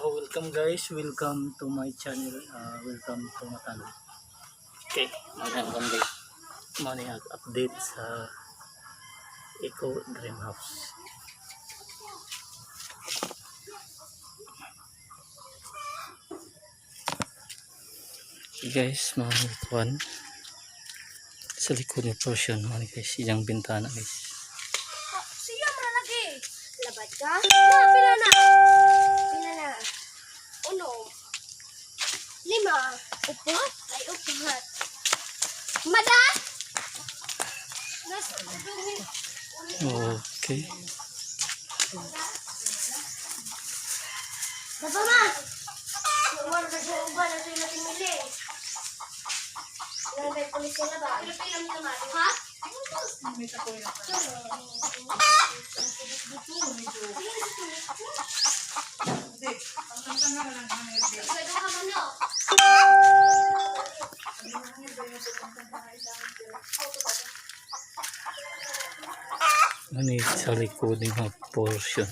Welcome guys, welcome to my channel, welcome to Matalo. Okay, magandang guys. Mani ang update sa Eco Dream House. Okay guys, mga nituan. Sa likod ni portion, mga guys, iyang bintana, guys. Siya man lagi. Labad ka? Ma, pila na? Pila na? Uno. Lima. Upat? Ay, upat. Mada? Nas, Okay. Daba ma! Wala ka sa uba na sila tinili. Wala may pulis sila ba? Pila mo naman. Ha? Pwede ka man, no? Ano sa likod ng mga portion.